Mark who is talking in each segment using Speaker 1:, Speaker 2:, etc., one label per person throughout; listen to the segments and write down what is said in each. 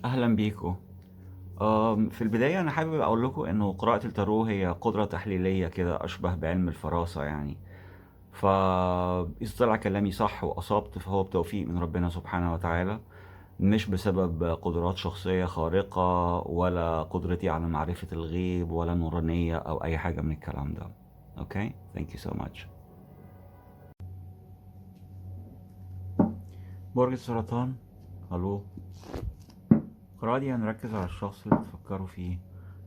Speaker 1: اهلا بيكم. في البداية انا حابب اقول لكم انه قراءة التارو هي قدرة تحليلية كده اشبه بعلم الفراسة يعني. فإذا طلع كلامي صح وأصبت فهو بتوفيق من ربنا سبحانه وتعالى، مش بسبب قدرات شخصية خارقة ولا قدرتي على معرفة الغيب ولا نورانية أو أي حاجة من الكلام ده. Okay, thank you so much. برج السرطان، الو. القراءة دي هنركز على الشخص اللي بتفكروا فيه،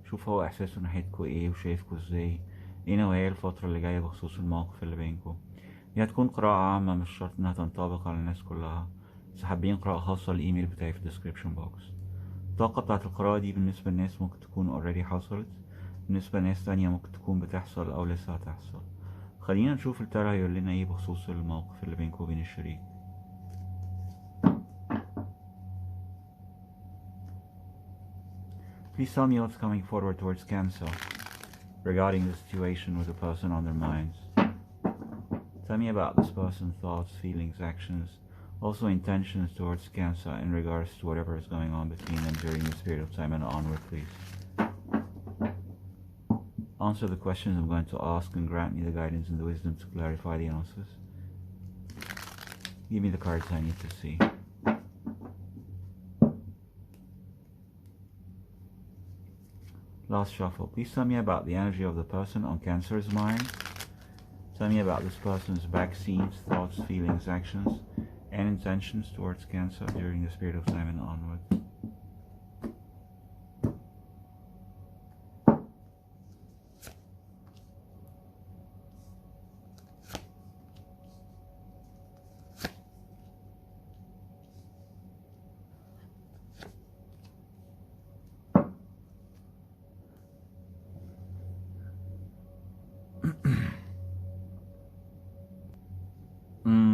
Speaker 1: شوف هو إحساسه ناحيتكوا إيه وشايفكوا إزاي، إيه نوايا الفترة اللي جاية بخصوص المواقف اللي بينكوا. دي هتكون قراءة عامة، مش شرط إنها تنطبق على الناس كلها. إذا حابين قراءة خاصة الإيميل بتاعي في ال description box. الطاقة بتاعت القراءة دي بالنسبة للناس ممكن تكون already حصلت، بالنسبة لناس تانية ممكن تكون بتحصل أو لسه هتحصل. خلينا نشوف التارو هيقول لنا إيه بخصوص الموقف اللي بينكوا وبين الشريك. Please tell me what's coming forward towards Cancer regarding the situation with the person on their minds. Tell me about this person's thoughts, feelings, actions, also intentions towards Cancer in regards to whatever is going on between them during this period of time and onward, please. Answer the questions I'm going to ask and grant me the guidance and the wisdom to clarify the answers. Give me the cards I need to see. Last shuffle. Please tell me about the energy of the person on Cancer's mind. Tell me about this person's back scenes, thoughts, feelings, actions, and intentions towards Cancer during this period of time and onward.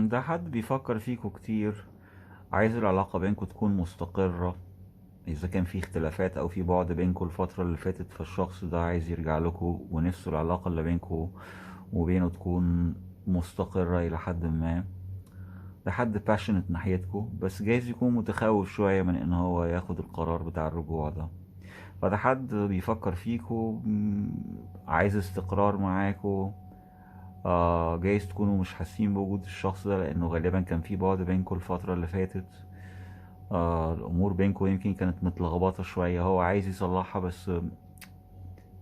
Speaker 1: ده حد بيفكر فيكو كتير، عايز العلاقة بينكو تكون مستقرة. إذا كان في اختلافات أو في بعد بينكو الفترة اللي فاتت، فالشخص ده عايز يرجع لكو ونفسه العلاقة اللي بينكو وبينه تكون مستقرة إلى حد ما. ده حد passionate ناحيتكو، بس جايز يكون متخوف شوية من إن هو ياخد القرار بتاع الرجوع ده. فده حد بيفكر فيكو، عايز استقرار معاكو. جايز تكونوا مش حاسين بوجود الشخص ده لأنه غالبا كان في بعد بينكو الفترة اللي فاتت. الأمور بينكو يمكن كانت متلخبطة شوية، هو عايز يصلحها بس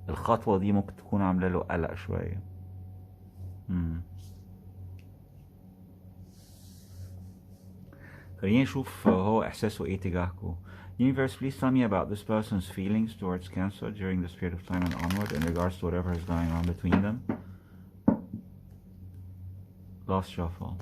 Speaker 1: الخطوة دي ممكن تكون عاملة له قلق شوية. خلينا نشوف هو إحساسه إيه تجاهكو. Universe, please tell me about this person's feelings towards Cancer during this period of time and onward in regards to whatever is going on between them. Last shuffle.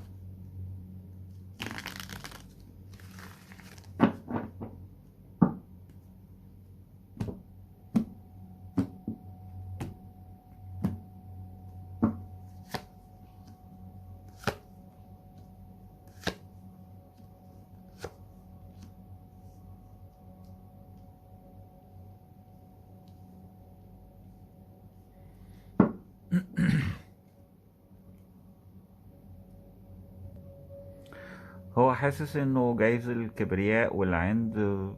Speaker 1: هو حاسس انه جايز الكبرياء والعند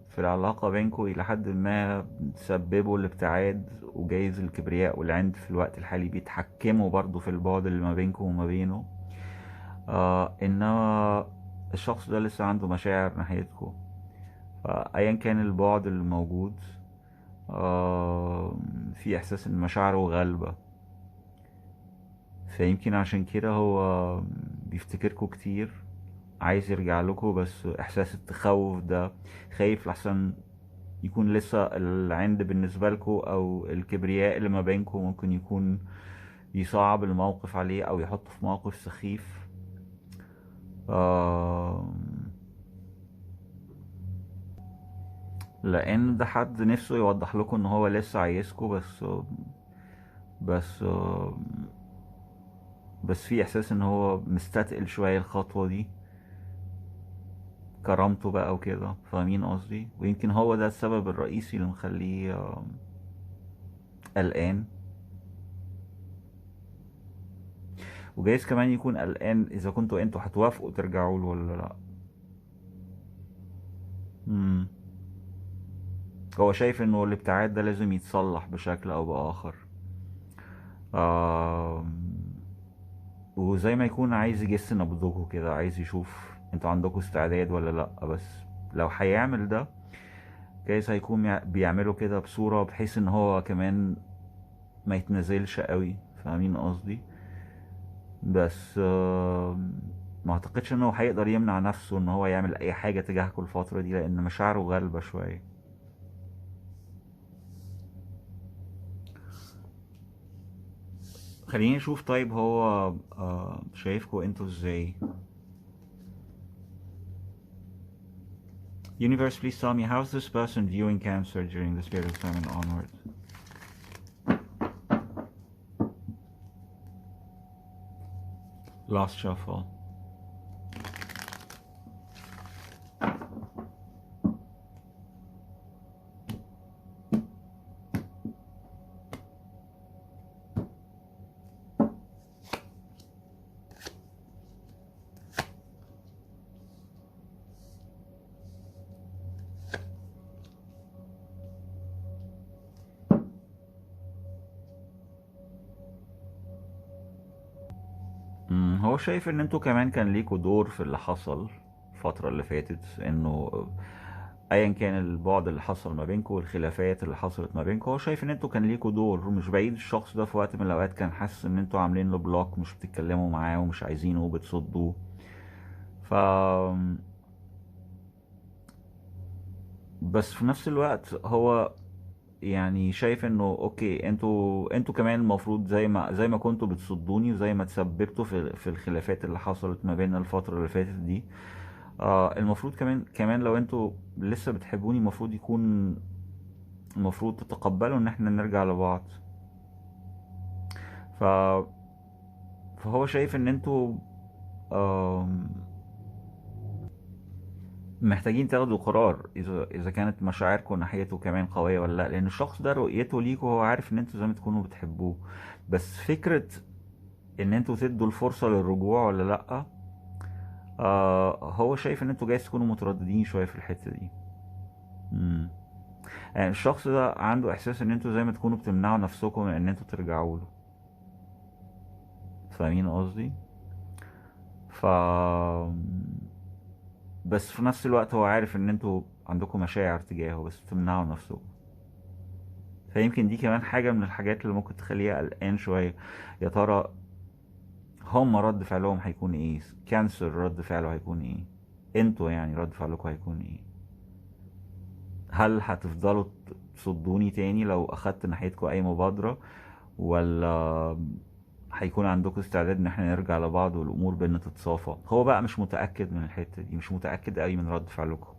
Speaker 1: في العلاقة بينكو الى حد ما سببوا الابتعاد، وجايز الكبرياء والعند في الوقت الحالي بيتحكموا برضو في البعد اللي ما بينكو وما بينه. انما الشخص ده لسه عنده مشاعر ناحيتكو، فايا كان البعد اللي موجود في احساس ان مشاعره غالبة، فيمكن عشان كده هو بيفتكركو كتير، عايز يرجع لكم، بس احساس التخوف ده، خايف لحسن يكون لسه العند بالنسبة لكم او الكبرياء اللي ما بينكم ممكن يكون يصعب الموقف عليه او يحطه في موقف سخيف. لان ده حد نفسه يوضح لكم ان هو لسه عايزكم، بس بس بس في احساس ان هو مستثقل شوية الخطوة دي، كرامته بقى وكده، فاهمين قصدي؟ ويمكن هو ده السبب الرئيسي اللي مخليه قلقان. وجايز كمان يكون قلقان اذا كنتوا انتوا هتوافقوا ترجعوا له ولا لا. هو شايف انه الابتعاد ده لازم يتصلح بشكل او باخر. وزي ما يكون عايز يجس نبضكوا كده، عايز يشوف انتوا عندكوا استعداد ولا لا. بس لو هيعمل ده جايز هيكون بيعمله كده بصورة بحيث ان هو كمان ما يتنازلش قوي، فاهمين قصدي؟ بس ما اعتقدش ان هو هيقدر يمنع نفسه ان هو يعمل اي حاجة تجاهكم الفترة دي، لان مشاعره غالبة شوية. خليني اشوف طيب هو شايفكم انتوا ازاي. Universe, please tell me, how is this person viewing Cancer during this period of time and onward? Last shuffle. هو شايف ان انتوا كمان كان ليكوا دور في اللي حصل الفترة اللي فاتت، انه ايا كان البعد اللي حصل ما بينكوا والخلافات اللي حصلت ما بينكوا، هو شايف ان انتوا كان ليكوا دور. مش بعيد الشخص ده في وقت من الاوقات كان حاسس ان انتوا عاملين له block، مش بتتكلموا معاه ومش عايزينه وبتصدوه. بس في نفس الوقت هو يعني شايف انه okay، انتوا كمان المفروض زي ما كنتوا بتصدوني وزي ما تسببتوا في الخلافات اللي حصلت ما بيننا الفترة اللي فاتت دي، المفروض كمان لو انتوا لسه بتحبوني المفروض تتقبلوا ان احنا نرجع لبعض. فهو شايف ان انتوا محتاجين تاخدوا قرار اذا كانت مشاعركم ناحيته كمان قويه ولا لا، لان الشخص ده رؤيته ليكوا هو عارف ان انتوا زي ما تكونوا بتحبوه، بس فكره ان انتوا تدوا الفرصه للرجوع ولا لا، هو شايف ان انتوا جايز تكونوا مترددين شويه في الحته دي. يعني الشخص ده عنده احساس ان انتوا زي ما تكونوا بتمنعوا نفسكم من ان انتوا ترجعوا له، فاهمين قصدي؟ بس في نفس الوقت هو عارف ان انتوا عندكم مشاعر تجاهه بس بتمنعوا نفسكم، فيمكن دي كمان حاجة من الحاجات اللي ممكن تخليها قلقان شوية. يا ترى هم رد فعلهم هيكون ايه؟ Cancer رد فعله هيكون ايه؟ انتوا يعني رد فعلكم هيكون ايه؟ هل هتفضلوا تصدوني تاني لو اخدت ناحيتكم اي مبادرة، ولا هيكون عندكم استعداد ان احنا نرجع لبعض والامور بينا تتصافى؟ هو بقى مش متأكد من الحتة دي، مش متأكد قوي من رد فعلكم.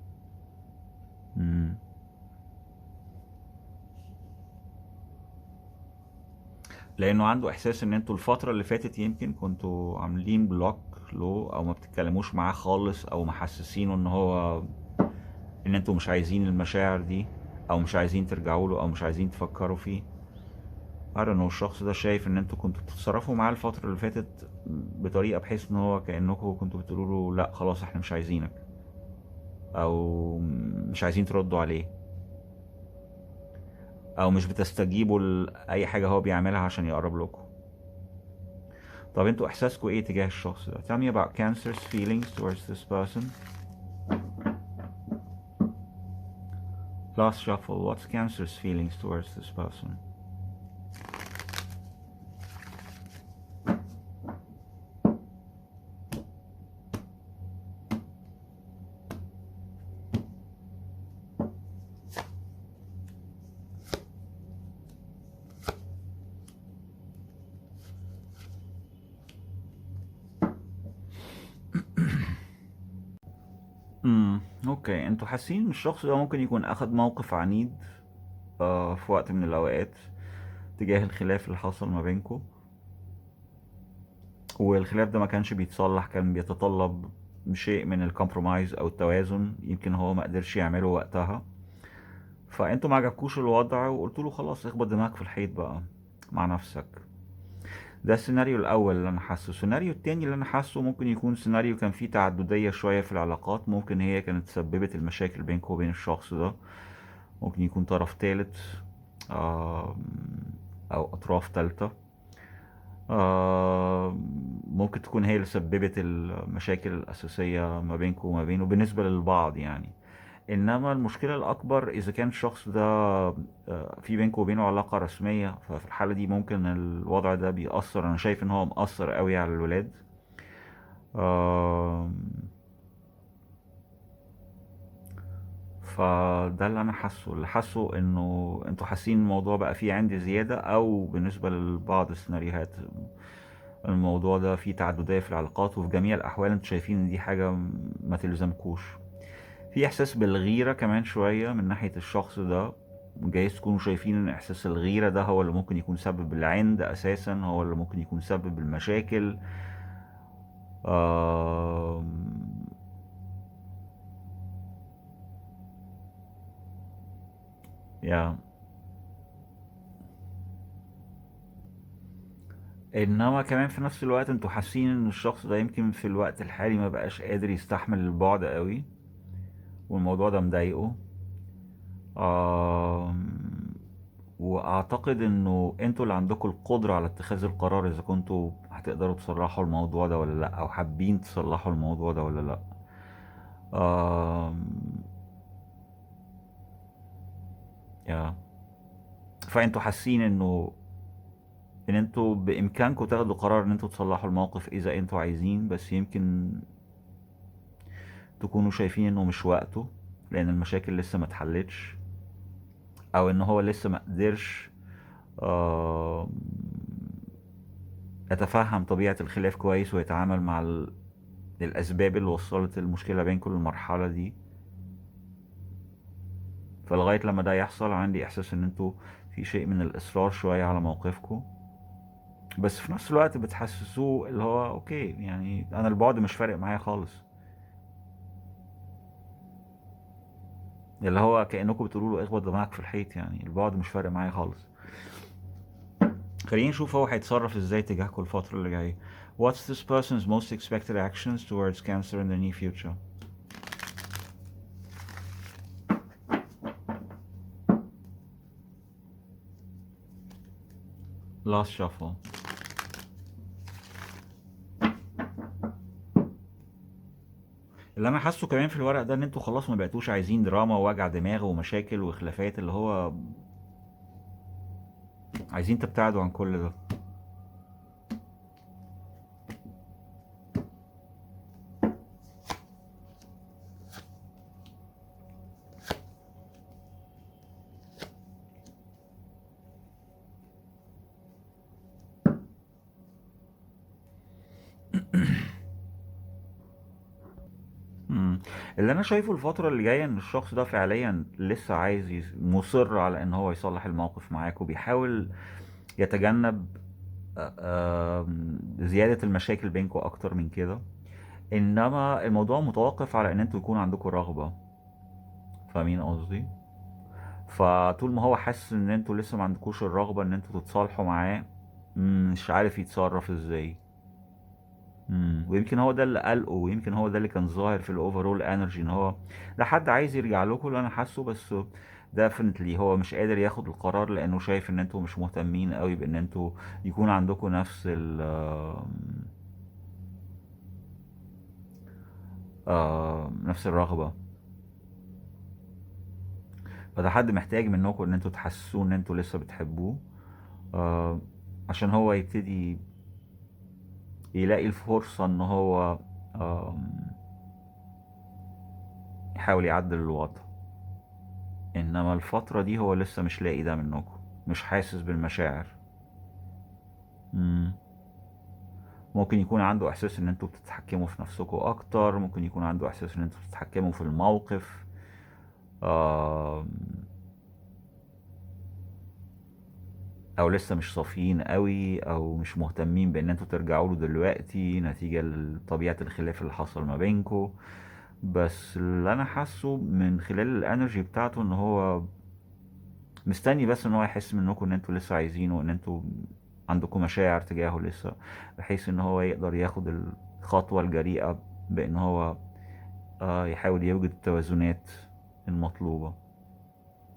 Speaker 1: لانه عنده احساس ان انتوا الفترة اللي فاتت يمكن كنتوا عاملين block له، او ما بتتكلموش معاه خالص، او محسسينه ان هو ان انتوا مش عايزين المشاعر دي، او مش عايزين ترجعوا له، او مش عايزين تفكروا فيه. I don't know، الشخص ده شايف ان انتوا كنتوا بتتصرفوا معاه الفترة اللي فاتت بطريقة بحيث ان هو كأنكم كنتوا بتقولوا له لا خلاص احنا مش عايزينك، او مش عايزين تردوا عليه، او مش بتستجيبوا لأي حاجة هو بيعملها عشان يقرب لكم. طب انتوا احساسكم ايه تجاه الشخص ده؟ Tell me about Cancer's feelings towards this person. Last shuffle, what's Cancer's feelings towards this person? okay، انتوا حاسين ان الشخص ده ممكن يكون اخد موقف عنيد في وقت من الاوقات تجاه الخلاف اللي حصل ما بينكم، والخلاف ده ما كانش بيتصلح، كان بيتطلب شيء من ال compromise او التوازن، يمكن هو ما قدرش يعمله وقتها، فانتوا ما عجبكوش الوضع وقلتوا له خلاص اخبط دماغك في الحيط بقى مع نفسك. ده السيناريو الاول اللي انا حاسه. السيناريو التاني اللي انا حاسه ممكن يكون سيناريو كان فيه تعددية شوية في العلاقات، ممكن هي كانت سببت المشاكل بينكم وبين الشخص ده، ممكن يكون طرف ثالث او اطراف ثالثة. ممكن تكون هي اللي سببت المشاكل الاساسية ما بينكم وما بينه بالنسبة للبعض يعني. انما المشكلة الاكبر اذا كان الشخص ده في بينكم وبينه علاقة رسمية، ففي الحالة دي ممكن الوضع ده بيأثر. انا شايف ان هو مأثر قوي على الولاد. فده اللي انا حاسه، اللي حاسه انه انتوا حاسين الموضوع بقى فيه عندي زيادة، او بالنسبة لبعض السيناريوهات الموضوع ده فيه تعددية في العلاقات، وفي جميع الاحوال انتوا شايفين ان دي حاجة ما تلزمكوش. في احساس بالغيرة كمان شوية من ناحية الشخص ده، جايز تكونوا شايفين ان احساس الغيرة ده هو اللي ممكن يكون سبب العند اساسا، هو اللي ممكن يكون سبب المشاكل. انما كمان في نفس الوقت انتوا حاسين ان الشخص ده يمكن في الوقت الحالي ما بقاش قادر يستحمل البعد قوي، والموضوع ده مضايقه. واعتقد انه انتوا اللي عندكم القدرة على اتخاذ القرار اذا كنتوا هتقدروا تصلحوا الموضوع ده ولا لا، او حابين تصلحوا الموضوع ده ولا لا. فانتوا حاسين انه ان انتوا بامكانكم تاخدوا قرار ان انتوا تصلحوا الموقف اذا انتوا عايزين، بس يمكن تكونوا شايفين انه مش وقته لان المشاكل لسه ما اتحلتش، او ان هو لسه ما قدرش يتفهم طبيعة الخلاف كويس ويتعامل مع الاسباب اللي وصلت المشكلة بينكم للمرحلة دي. فلغاية لما ده يحصل عندي احساس ان انتوا في شيء من الاصرار شوية على موقفكم، بس في نفس الوقت بتحسسوه اللي هو اوكي يعني انا البعد مش فارق معايا خالص، اللي هو كأنكم بتقولوا له اخبط دماغك في الحيط، يعني البعد مش فارق معايا خالص. خلينا نشوف هو هيتصرف ازاي تجاهكم الفترة اللي جاية. What's this person's most expected actions towards Cancer in the near future? Last shuffle. اللي انا حاسه كمان في الورق ده ان انتوا خلاص ما بقيتوش عايزين دراما ووجع دماغ ومشاكل وخلافات، اللي هو عايزين تبتعدوا عن كل ده. اللي انا شايفه الفترة اللي جاية ان الشخص ده فعليا لسه عايز مصر على ان هو يصلح الموقف معاك، وبيحاول يتجنب زيادة المشاكل بينكم اكتر من كده. انما الموضوع متوقف على ان انتوا يكون عندكم رغبة، فاهمين قصدي؟ فطول ما هو حاسس ان انتوا لسه ما عندكوش الرغبة ان انتوا تتصالحوا معاه، مش عارف يتصرف ازاي. ويمكن هو ده اللي قلقه، ويمكن هو ده اللي كان ظاهر في ال overall energy، ان هو ده حد عايز يرجع لكم اللي انا حاسه، بس definitely هو مش قادر ياخد القرار لانه شايف ان انتوا مش مهتمين قوي بان انتوا يكون عندكم نفس ال نفس الرغبة. فده حد محتاج منكم ان انتوا تحسسوه ان انتوا لسه بتحبوه، عشان هو يبتدي يلاقي الفرصة ان هو يحاول يعدل الوضع. انما الفترة دي هو لسه مش لاقي ده منكم، مش حاسس بالمشاعر. ممكن يكون عنده احساس ان انتوا بتتحكموا في نفسكم اكتر، ممكن يكون عنده احساس ان انتوا بتتحكموا في الموقف. او لسه مش صافيين قوي، او مش مهتمين بان انتوا ترجعوا له دلوقتي نتيجة لطبيعة الخلاف اللي حصل ما بينكم. بس اللي انا حاسه من خلال ال energy بتاعته ان هو مستني بس ان هو يحس منكم ان انتوا لسه عايزينه، وان انتوا عندكم مشاعر تجاهه لسه، بحيث ان هو يقدر ياخد الخطوة الجريئة بان هو يحاول يوجد التوازنات المطلوبة.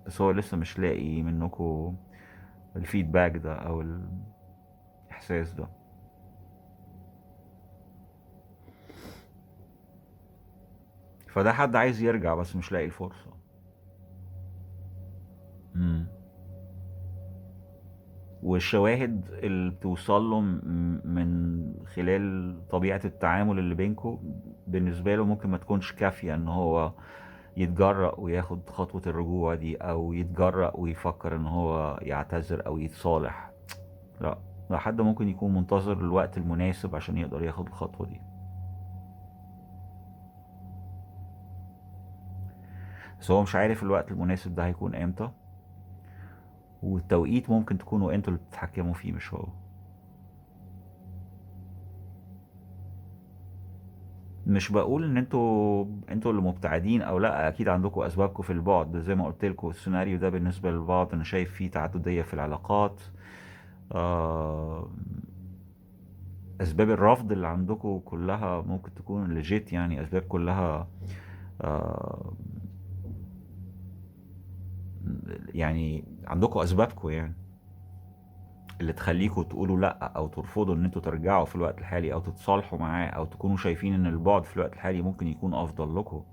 Speaker 1: بس هو لسه مش لاقي منكم ال feedback ده او الاحساس ده. فده حد عايز يرجع بس مش لاقي الفرصة. والشواهد اللي بتوصل له من خلال طبيعة التعامل اللي بينكو بالنسبة له ممكن ما تكونش كافية ان هو يتجرأ وياخد خطوة الرجوع دي، او يتجرأ ويفكر ان هو يعتذر او يتصالح. لا، ده حد ممكن يكون منتظر الوقت المناسب عشان يقدر ياخد الخطوة دي. بس هو مش عارف الوقت المناسب ده هيكون امتى، والتوقيت ممكن تكونوا انتوا اللي بتتحكموا فيه مش هو. مش بقول ان انتوا اللي مبتعدين او لا، اكيد عندكم اسبابكم في البعد. زي ما قلت لكم السيناريو ده بالنسبة للبعض انا شايف فيه تعددية في العلاقات. اسباب الرفض اللي عندكم كلها ممكن تكون legit، يعني اسباب كلها يعني عندكم اسبابكم يعني اللي تخليكم تقولوا لا او ترفضوا ان انتوا ترجعوا في الوقت الحالي او تتصالحوا معاه او تكونوا شايفين ان البعد في الوقت الحالي ممكن يكون افضل لكم.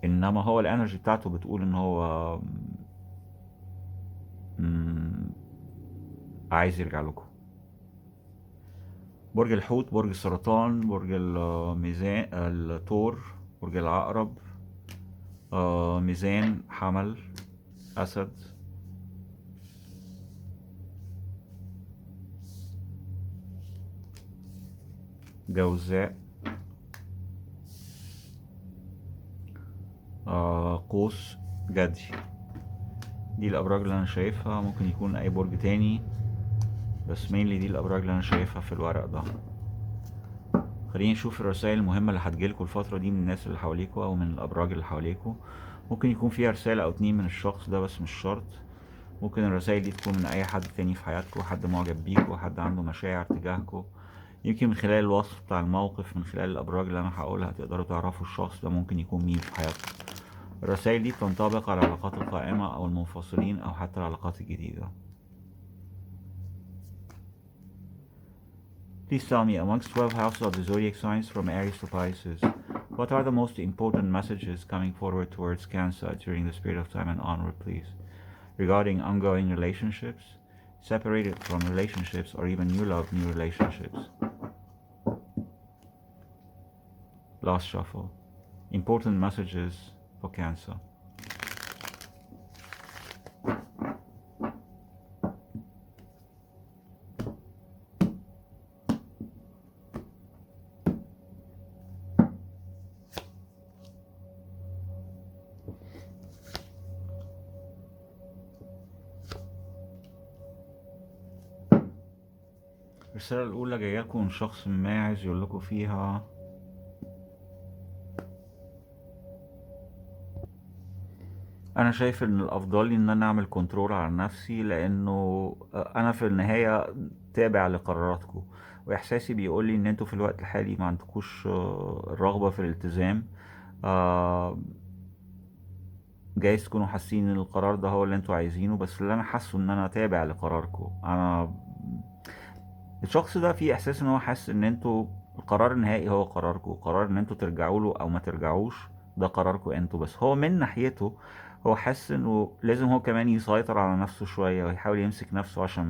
Speaker 1: انما هو ال energy بتاعته بتقول ان هو عايز يرجع لكم. برج الحوت، برج السرطان، برج الميزان، الثور، برج العقرب، ميزان، حمل، أسد، جوزاء، قوس، جدي. دي الأبراج اللي أنا شايفها. ممكن يكون أي برج تاني، بس mainly دي الأبراج اللي أنا شايفها في الورق ده. خليني نشوف الرسائل المهمة اللي هتجيلكوا الفترة دي من الناس اللي حواليكوا أو من الأبراج اللي حواليكوا. ممكن يكون فيها رسالة أو اتنين من الشخص ده بس مش شرط. ممكن الرسائل دي تكون من أي حد تاني في حياتكوا، حد معجب بيكوا، حد عنده مشاعر تجاهكوا. يمكن من خلال الوصف بتاع الموقف، من خلال الأبراج اللي أنا هقولها، تقدروا تعرفوا الشخص ده ممكن يكون مين في حياتكم. الرسائل دي بتنطبق على العلاقات القائمة أو المنفصلين أو حتى العلاقات الجديدة. Please tell me, amongst 12 houses of the zodiac signs from Aries to Pisces, what are the most important messages coming forward towards Cancer during this period of time and onward, please? Regarding ongoing relationships, separated from relationships, or even new love, new relationships. Last shuffle. Important messages for Cancer. الرسالة الأولى جاية لكم من شخص ما عايز يقول لكم فيها أنا شايف إن الأفضل لي إن أنا أعمل control على نفسي، لأنه أنا في النهاية تابع لقراراتكم، وإحساسي بيقول لي إن أنتوا في الوقت الحالي ما عندكوش الرغبة في الالتزام. جايز تكونوا حاسين إن القرار ده هو اللي أنتوا عايزينه، بس اللي أنا حاسه إن أنا تابع لقراركم. أنا الشخص ده فيه احساس ان هو حاسس ان انتوا القرار النهائي هو قراركم، قرار ان انتوا ترجعوا له او ما ترجعوش ده قراركم انتوا، بس هو من ناحيته هو حاسس انه لازم هو كمان يسيطر على نفسه شوية ويحاول يمسك نفسه عشان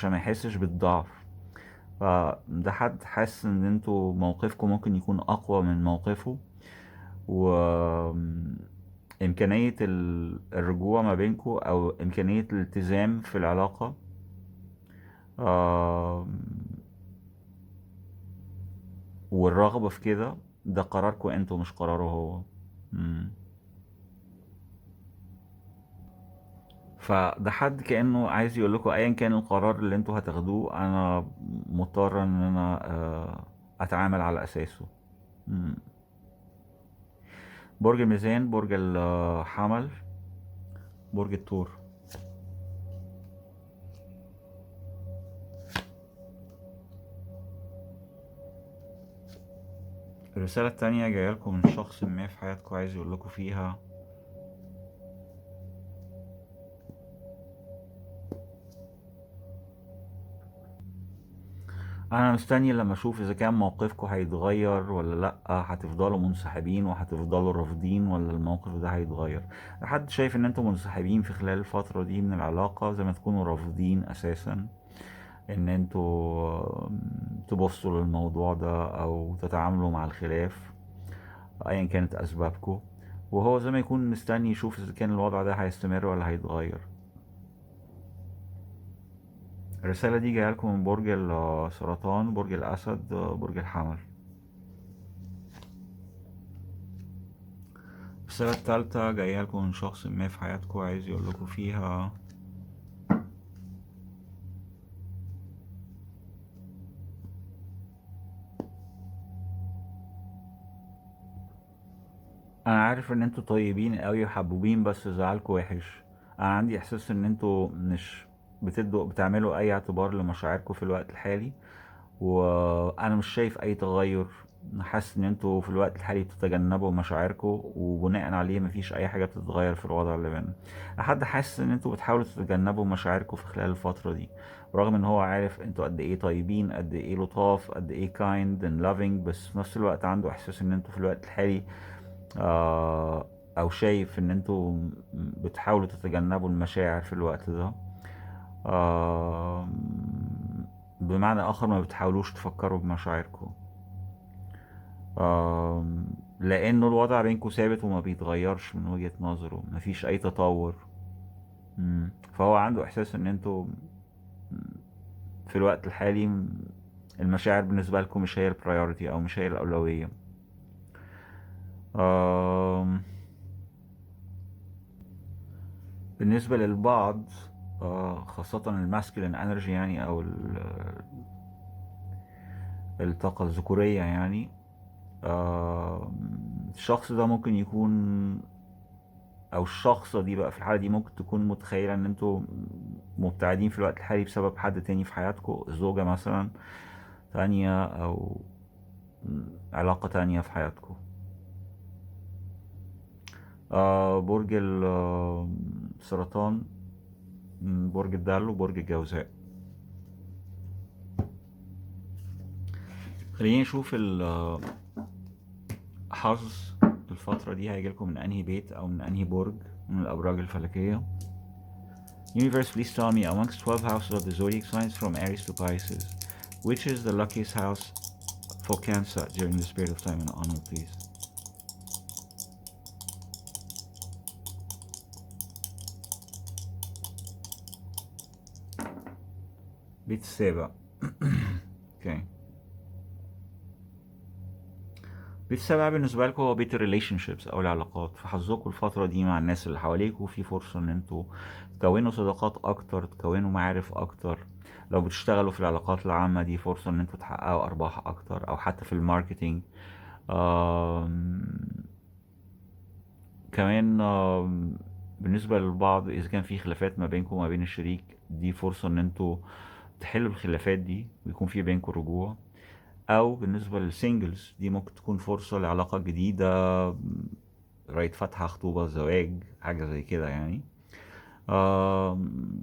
Speaker 1: ما يحسش بالضعف. فده حد حاسس ان انتوا موقفكم ممكن يكون اقوى من موقفه، و امكانية الرجوع ما بينكم او امكانية الالتزام في العلاقة والرغبة في كده ده قراركم انتوا مش قراره هو. فده حد كأنه عايز يقول لكم ايا كان القرار اللي انتوا هتاخدوه انا مضطر ان انا اتعامل على اساسه. برج الميزان، برج الحمل، برج الثور. الرسالة التانية جاية لكم من شخص ما في حياتكم، عايز يقول لكم فيها انا مستني لما اشوف اذا كان موقفكم هيتغير ولا لا، هتفضلوا منسحبين وهتفضلوا رافضين ولا الموقف ده هيتغير. حد شايف ان انتم منسحبين في خلال الفترة دي من العلاقة، زي ما تكونوا رافضين اساسا ان انتوا تبصوا للموضوع ده او تتعاملوا مع الخلاف ايا كانت اسبابكم، وهو زي ما يكون مستني يشوف اذا كان الوضع ده هيستمر ولا هيتغير. الرسالة دي جاية لكم من برج السرطان، برج الأسد، برج الحمل. الرسالة التالتة جاية لكم من شخص ما في حياتكم، عايز يقول لكم فيها انا عارف ان انتوا طيبين قوي وحبوبين، بس زعلكوا وحش. انا عندي احساس ان انتوا مش بتعملوا اي اعتبار لمشاعركم في الوقت الحالي، وانا مش شايف اي تغير. حاسس ان انتوا في الوقت الحالي بتتجنبوا مشاعركم، وبناء عليه مفيش اي حاجة بتتغير في الوضع اللي بيننا. حد حاسس ان انتوا بتحاولوا تتجنبوا مشاعركم في خلال الفترة دي، رغم ان هو عارف انتوا قد ايه طيبين، قد ايه لطاف، قد ايه kind and loving، بس في نفس الوقت عنده احساس ان انتوا في الوقت الحالي او شايف ان انتوا بتحاولوا تتجنبوا المشاعر في الوقت ده. بمعنى اخر ما بتحاولوش تفكروا بمشاعركم، لانه الوضع بينكم ثابت وما بيتغيرش من وجهة نظره، مفيش اي تطور. فهو عنده احساس ان انتوا في الوقت الحالي المشاعر بالنسبة لكم مش هي ال priority او مش هي الاولوية. بالنسبة للبعض خاصة ال masculine energy يعني، او الطاقة الذكورية يعني، الشخص ده ممكن يكون، او الشخصة دي بقى في الحالة دي ممكن تكون متخيلة ان انتوا مبتعدين في الوقت الحالي بسبب حد تاني في حياتكم، زوجة مثلا تانية او علاقة تانية في حياتكم. برج السرطان، برج الدلو، برج الجوزاء. خلينا نشوف الحظ الفترة دي هيجيلكم من انهي بيت او من انهي برج من الابراج الفلكية. Universe, please tell me, amongst 12 houses of the zodiac signs from Aries to Pisces, which is the luckiest house for Cancer during this period of time and onward, please? بيت السابع. okay. بيت السابع بالنسبة لكم هو بيت ال relationships او العلاقات. فحظكم الفترة دي مع الناس اللي حواليكم في فرصة ان انتوا تكونوا صداقات اكتر، تكونوا معارف اكتر. لو بتشتغلوا في العلاقات العامة دي فرصة ان انتوا تحققوا ارباح اكتر، او حتى في ال marketing. كمان بالنسبة للبعض اذا كان في خلافات ما بينكم وما بين الشريك، دي فرصة ان انتوا تحلوا الخلافات دي ويكون في بينكم رجوع. او بالنسبة لل singles دي ممكن تكون فرصة لعلاقة جديدة، راية فاتحة، خطوبة، زواج، حاجة زي كده يعني.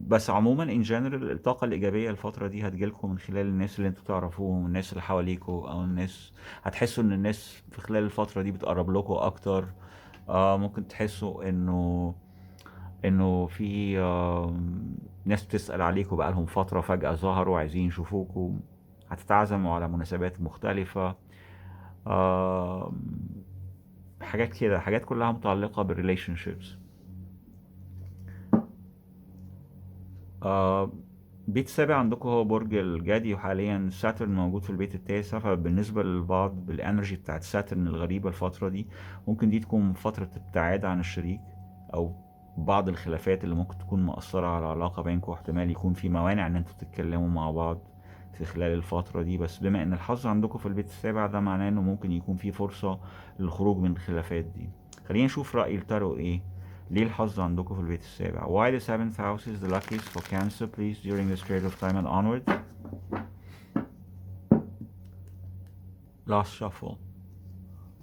Speaker 1: بس عموما in general الطاقة الإيجابية الفترة دي هتجيلكم من خلال الناس اللي انتوا تعرفوهم، الناس اللي حواليكم، او الناس هتحسوا ان الناس في خلال الفترة دي بتقرب لكم اكتر. ممكن تحسوا انه في ناس بتسأل عليكم بقالهم فترة، فجأة ظهروا عايزين يشوفوكم، هتتعزموا على مناسبات مختلفة، حاجات كده، حاجات كلها متعلقة بال relationships. بيت سابع عندكم هو برج الجدي، وحاليا Saturn موجود في البيت التاسع. فبالنسبة للبعض بال energy بتاعت Saturn الغريبة الفترة دي، ممكن دي تكون فترة ابتعاد عن الشريك، او بعض الخلافات اللي ممكن تكون مأثرة على العلاقة بينكم، واحتمال يكون في موانع ان انتوا تتكلموا مع بعض في خلال الفترة دي. بس بما ان الحظ عندكم في البيت السابع، ده معناه انه ممكن يكون في فرصة للخروج من الخلافات دي. خلينا نشوف رأي التارو ايه، ليه الحظ عندكم في البيت السابع. Why the seventh house is the luckiest for Cancer, please, during this period of time and onward. Last shuffle.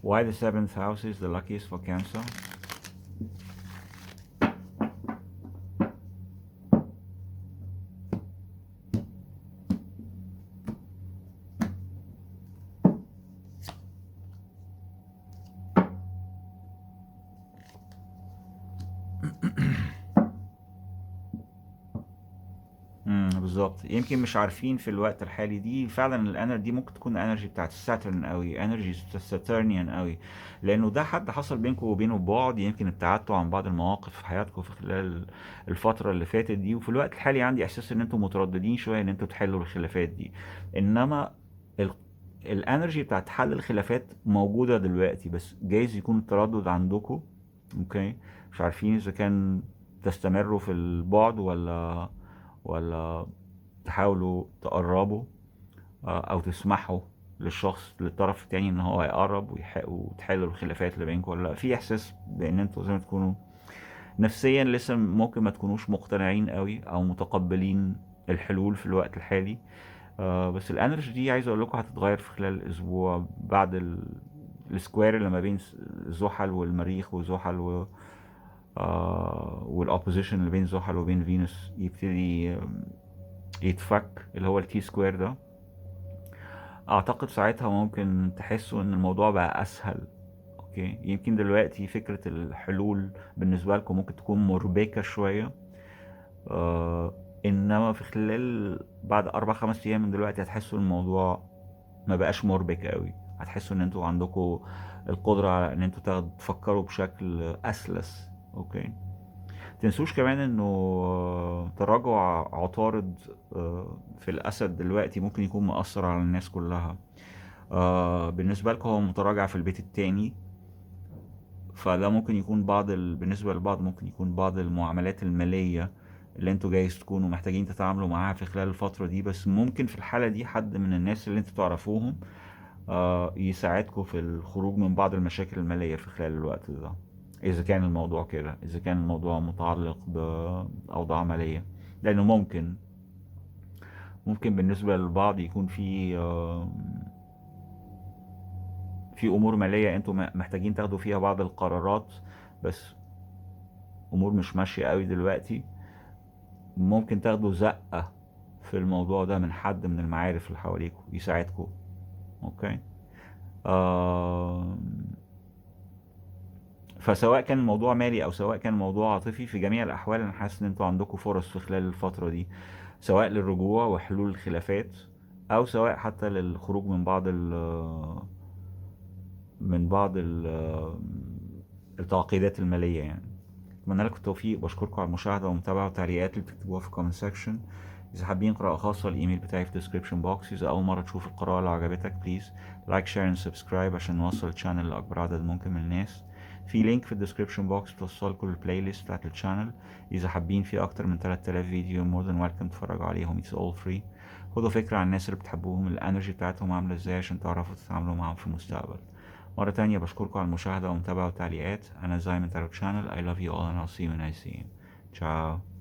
Speaker 1: Why the seventh house is the luckiest for Cancer? بالظبط. يمكن مش عارفين في الوقت الحالي دي فعلا ال energy دي ممكن تكون energy بتاعت ال Saturn قوي، energy Saturnian قوي، لانه ده حد حصل بينكم وبينه بعد، يمكن ابتعدتوا عن بعض المواقف في حياتكم في خلال الفترة اللي فاتت دي، وفي الوقت الحالي عندي احساس ان انتم مترددين شوية ان انتم تحلوا الخلافات دي. انما ال energy بتاعت حل الخلافات موجودة دلوقتي، بس جايز يكون التردد عندكم. okay، مش عارفين اذا كان تستمروا في البعد ولا تحاولوا تقربوا، او تسمحوا للشخص للطرف التاني ان هو يقرب وتحلوا الخلافات اللي بينكم ولا لا. في احساس بان انتوا زي ما تكونوا نفسيا لسه ممكن ما تكونوش مقتنعين قوي او متقبلين الحلول في الوقت الحالي. بس ال energy دي عايز اقول لكم هتتغير في خلال اسبوع بعد ال square اللي ما بين زحل والمريخ وزحل وال opposition اللي بين زحل وبين فينوس يبتدي يتفك، اللي هو ال T-square ده. اعتقد ساعتها ممكن تحسوا ان الموضوع بقى اسهل. okay، يمكن دلوقتي فكرة الحلول بالنسبة لكم ممكن تكون مربكة شوية، انما في خلال بعد 4-5 ايام من دلوقتي هتحسوا الموضوع ما بقاش مربك قوي، هتحسوا ان انتوا عندكم القدرة على ان انتوا تفكروا بشكل اسلس. okay، تنسوش كمان انه تراجع عطارد في الاسد دلوقتي ممكن يكون مؤثر على الناس كلها. بالنسبة لكم هو متراجع في البيت التاني، فده ممكن يكون بالنسبة للبعض ممكن يكون بعض المعاملات المالية اللي انتوا جايز تكونوا محتاجين تتعاملوا معاها في خلال الفترة دي، بس ممكن في الحالة دي حد من الناس اللي انتوا تعرفوهم يساعدكم في الخروج من بعض المشاكل المالية في خلال الوقت ده، إذا كان الموضوع كده، إذا كان الموضوع متعلق بأوضاع مالية، لأنه ممكن بالنسبة للبعض يكون في أمور مالية أنتوا محتاجين تاخدوا فيها بعض القرارات، بس أمور مش ماشية قوي دلوقتي، ممكن تاخدوا زقة في الموضوع ده من حد من المعارف اللي حواليكوا يساعدكوا. okay، فسواء كان الموضوع مالي او سواء كان الموضوع عاطفي، في جميع الاحوال انا حاسس ان انتوا عندكم فرص في خلال الفترة دي، سواء للرجوع وحلول الخلافات، او سواء حتى للخروج من بعض التعقيدات المالية يعني. اتمنى لكم التوفيق، بشكركم على المشاهدة والمتابعة والتعليقات اللي بتكتبوها في ال comment section. اذا حابين قراءة خاصة الايميل بتاعي في description box. اذا اول مرة تشوف القراءة لو عجبتك please like share and subscribe عشان نوصل ال channel لاكبر عدد ممكن من الناس. في link في ال description box بتوصلكم لل playlist بتاعت ال channel، اذا حابين في اكتر من 3000 فيديو more than welcome تتفرجوا عليهم، it's all free. خدوا فكرة عن الناس اللي بتحبوهم، ال energy بتاعتهم عاملة ازاي عشان تعرفوا تتعاملوا معاهم في المستقبل. مرة تانية بشكركم على المشاهدة والمتابعة والتعليقات. أنا زايمن تارو channel. I love you all and I'll see you when I see you. Ciao.